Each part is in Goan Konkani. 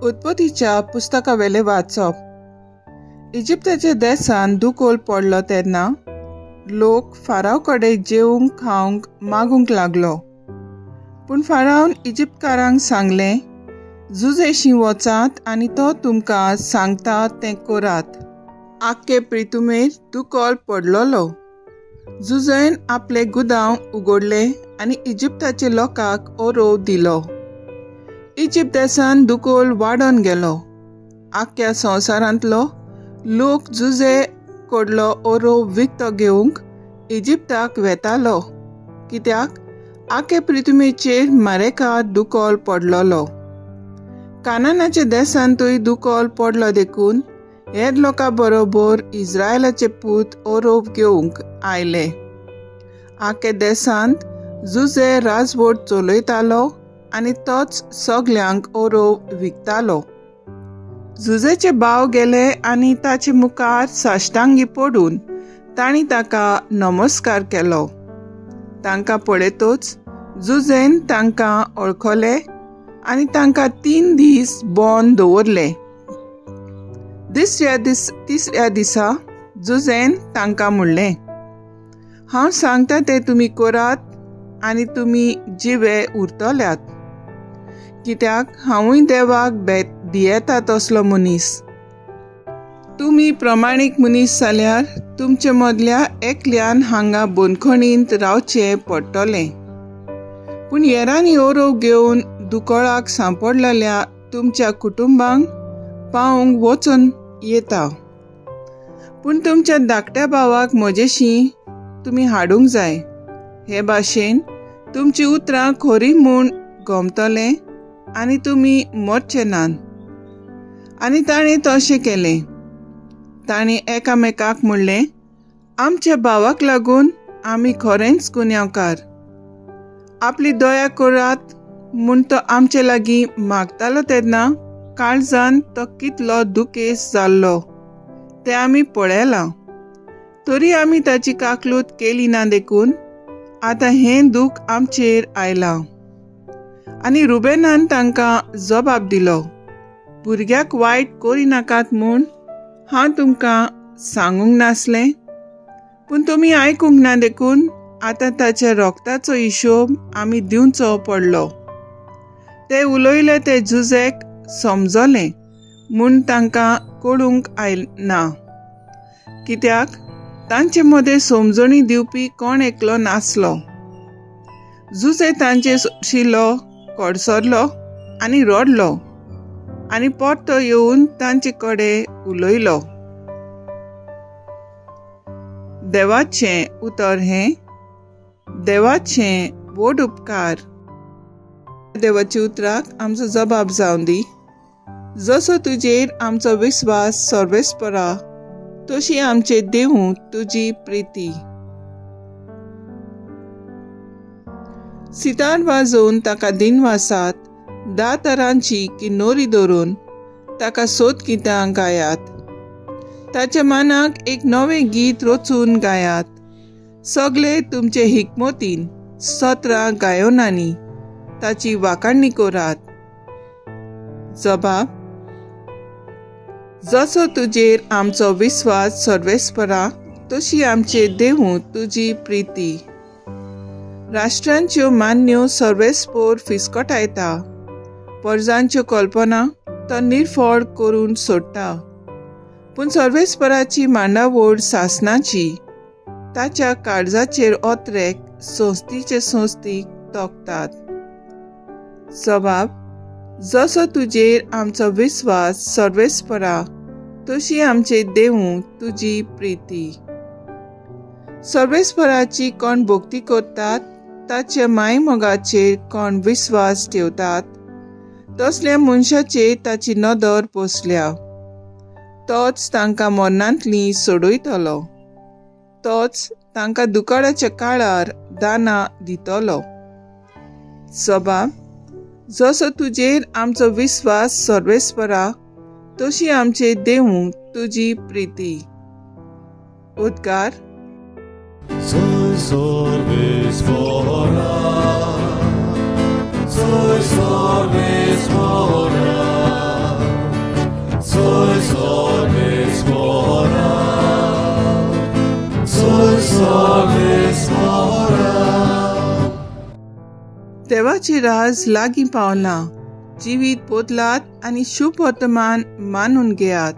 उत्पत्तीच्या पुस्तकावेले वाचप. इजिप्ताच्या देसान दुकोल पडलो तेन्ना लोक फाराव कडेन जेवंक खावंक मागूंक लागलो. पूण फारावन इजिप्तकारांक सांगलें, जुजेशी वचात आनी तो तुमकां सांगता तें करात. आख्खे प्रितुमेर दुकोल पडलोलो. जुजेन आपले गुदांव उगडले आनी इजिप्ताच्या लोकांक ओरोव दिलो. इजिप्त देसान दुकोल वाडोन गेलो. आख्ख्या संवसारांतलो लोक जुजे कडलो ओरोव विकतो घेवंक इजिप्ताक वेतालो, कित्याक आख्खे पृथ्वीचेर मारेकार दुकोल पडलोलो. कानानाच्या देशांतूय दुकोल पडलो देखून हेर लोकां बरोबर इस्रायलाचे पूत ओरोव घेवंक आयले. आख्खे देशांत जुजे राजवट चलयतालो आनी तोच सगल्यांक ओरोव विकतालो. जुजेचे भाव गेले आनी ताचे मुखार साश्टांगी पडून तांणी ताका नमस्कार केलो. तांकां पळयतच जुजेन तांकां वळखले आनी तांकां 3 दीस बंद दवरले. तिसऱ्या दिसा जुजेन तांकां म्हणलें, हांव सांगता तें तुमी करात आनी तुमी जिवे उरतल्यात, कित्याक हांवूय देवाक भियेता तसलो मनीस. तुमी प्रमाणीक मनीस जाल्यार तुमचे मदल्या एकल्यान हांगा बंदखणींत रावचें पडटलें. पूण हेरांनी ओरोव घेवन दुकळाक सांपडलेल्या तुमच्या कुटुंबांक पावूंक वचून येता. पूण तुमच्या धाकट्या भावाक म्हजेशी तुमी हाडूंक जाय. हे भाशेन तुमची उतरां खरी म्हूण गमतलें आनी तुमी मरचे नात. आनी ताणें तशें केलें. ताणें एकामेकाक म्हणलें, आमच्या भावाक लागून आमी खरेंच गुन्यांवकार. आपली दया करात म्हूण तो आमचे लागीं मागतालो तेन्ना काळजान तो कितलो दुखेस्त जाल्लो तें आमी पळयलां. तरी आमी ताची काकलूत केली ना देखून आतां हें दूख आमचेर आयलां. आनी रुबेनान तांकां जबाब दिलो, भुरग्याक वायट करिनाकात म्हूण हांव तुमकां सांगूंक नासलें, पूण तुमी आयकूंक ना देखून आतां ताच्या रोगताचो हिशोब आमी दिवचो पडलो. ते उलयले ते जुजेक समजलें म्हूण तांकां कळूंक आयना, कित्याक तांचे मदें समजणी दिवपी कोण एकलो नासलो. जुजे तांचे शिलो कडसरलो आनी रडलो आनी परतो येवन तांचे कडेन उलयलो. देवाचें उतर हें. देवाचें व्हड उपकार. देवाच्या उतराक आमचो जबाब जावन दी. जसो तुजेर आमचो विस्वास सर्वेस्परा, तशी आमचे देवू तुजी प्रिती. सितार वाजोवन ताका दिनवासात, 10 तरांची किन्नोरी धरून ताका सोद गितां गायात. ताच्या मनाक एक नवें गीत रचून गायात. सगळे तुमचे हिकमतीन 17 गायोनांनी ताची वाखाणणी करात. जबाब, जसो तुजेर आमचो विस्वास सर्वेस्परा, तशी आमचे देवू तुजी प्रिती. राष्ट्रांच्यो मान्यो सर्वेस्पोर फिसकटायता, परजांच्यो कल्पना तो निर्फळ करून सोडटा. पूण सर्वेस्पराची मांडावळ सासनाची, ताच्या काळजाचेर ओत्रेक संस्थीचे संस्थीक तोखतात. जबाब, जसो तुजेर आमचो विस्वास सर्वेस्परा, तशी आमचे देवू तुजी प्रिती. सर्वेस्पराची कोण भक्ती करतात, ताच्या मायमोगाचेर कोण विस्वास ठेवतात, तसल्या मनशाचेर ताची नदर बसल्या. तोच तांकां मरणांतली सोडयतलो, तोच तांकां दुकाळाच्या काळार दानां दितलो. जबाब, जसो तुजेर आमचो विस्वास सर्वेस्परा, तशी आमचे देवू तुजी प्रिती. उद्गार. Soy सर्वेस्परा, देवाचें राज लागीं पावलां. जिवीत बदलात आनी शुभ वर्तमान मानून घेयात.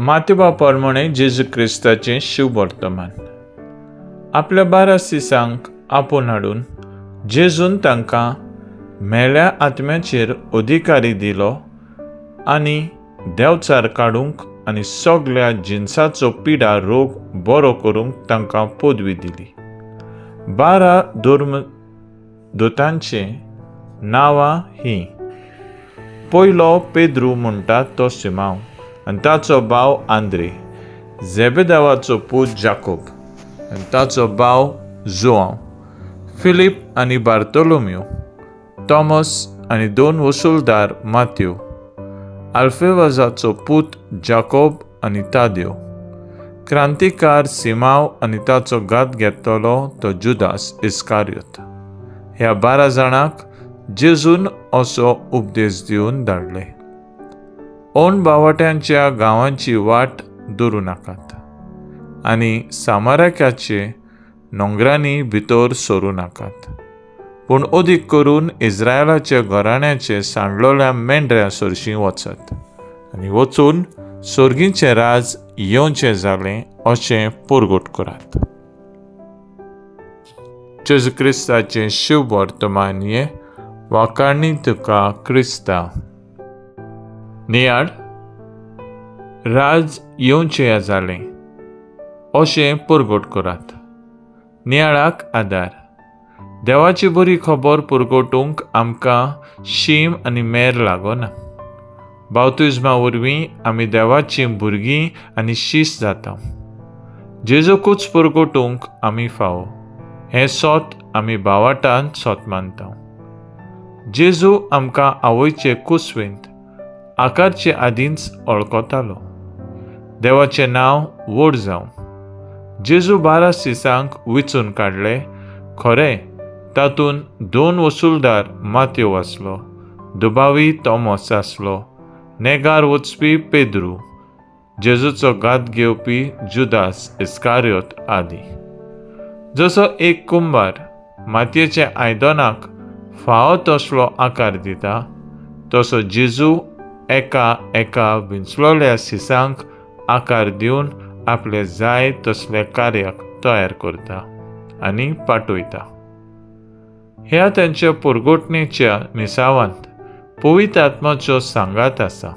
मातेबा प्रमाणे जेजू क्रिस्ताचें शुभ वर्तमान. आपल्या 12 दिसांक आपोवन हाडून जेजून तांकां मेल्या आत्म्याचेर अधिकारी दिलो आनी देवचार काडूंक आनी सगल्या जिनसाचो पिडा रोग बरो करूंक तांकां पदवी दिली. 12 धर्मदूतांचे नांवां हीं. पयलो पेद्रू म्हणटा तो सिमांव आनी ताचो भाव आंद्रे, झेबेदावाचो पूत जाकोब आनी ताचो भाव जुआंव, फिलीप आनी बार्तोलोम्यो, थॉमस आनी 2 वसुलदार मात्यो, आल्फेवाजाचो पूत जाकोब आनी तादेव, क्रांतिकार सिमांव आनी ताचो घात घेतलो तो जुदास इस्कारियोत. ह्या 12 जाणांक जेजून असो उपदेश दिवन धाडले, ओन बावट्यांच्या गांवांची वाट धरूं नाकात आनी सामाराक्याचे नोंगरांनी भितर सरूं नाकात, पूण अदीक करून इस्रायलाच्या घराण्याचे सांडलोल्या मेंढऱ्यां सरशीं वचात आनी वचून सर्गीचें राज येवचें जालें अशें परगट करात. जेजू क्रिस्ताचें शुभ वर्तमान हें. वाखाणी तुका क्रिस्ता. नियाळ राज येवचें जालें अशें परगट करात. नियाळाक आदार. देवाची बरी खबर परगटूंक आमकां शीम आनी मेर लागना. बावतिज्मा वरवीं आमी देवाचीं भुरगीं आनी शीस जाता. जेजूकूच परगटूंक आमी फावो हें सोत आमी बावाटान सोत मानता. जेजू आमकां आवयचे कुसवेंत आकारचे आदींच वळखतालो. देवाचें नांव व्हड जावं. जेजू 12 दिसांक विचून काडले खरें, तातूंत 2 वसुलदार मात्यो आसलो, दुबावी तॉमस आसलो, नेगार वचपी पेद्रू, जेजूचो घात घेवपी जुदास इस्कारियोत आदी. जसो एक कुंभार मातयेच्या आयदनाक फावो तसलो आकार दिता, तसो जेजू एका एका विंचलोल्या सिसांक आकार दिवन आपले जाय तसल्या कार्याक तयार करता आनी पाठयता. ह्या तांच्या परगटणेच्या मिसावांत पवित्र आत्माचो सांगात आसा.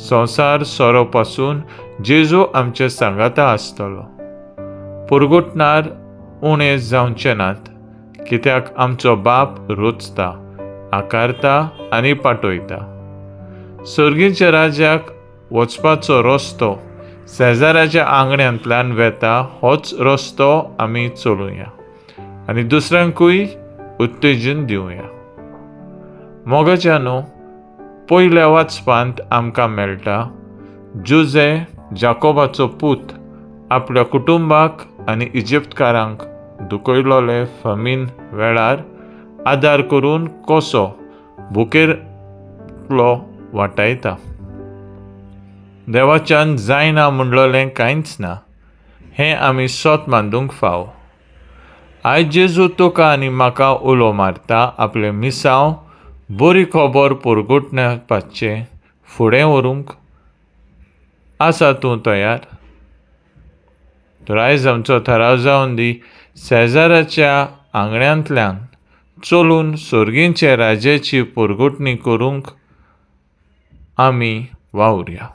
संवसार सोरो पासून जेजू आमच्या सांगाता आसतलो. परगटणार उणें जावचे नात, कित्याक आमचो बाप रोचता, आकारता आनी पाठयता. सर्गीच्या राज्याक वचपाचो रस्तो शेजाऱ्याच्या आंगण्यांतल्यान वेता, होच रस्तो आमी चलुया आनी दुसऱ्यांकूय उत्तेजन दिवया. मोगाच्यानो, पयल्या वाचपांत आमकां मेळटा, जुजे जाकोबाचो पूत आपल्या कुटुंबाक आनी इजिप्तकारांक दुखयलोले फमीन वेळार आदार करून कसो भुकेरलो वाटायता. देवाच्यान जायना म्हणलोलें कांयच ना हें आमी सोत मांदूंक फाव. आयज जेजू तुका आनी म्हाका उलो मारता आपलें मिसांव बरी खबर परगटण्यापाचें फुडें व्हरूंक. आसा तूं तयार? तर आयज आमचो थाराव जावन दी, शेजाराच्या आंगण्यांतल्यान चलून सर्गींचे राजाची परगटणी करूंक आमी वावुरया.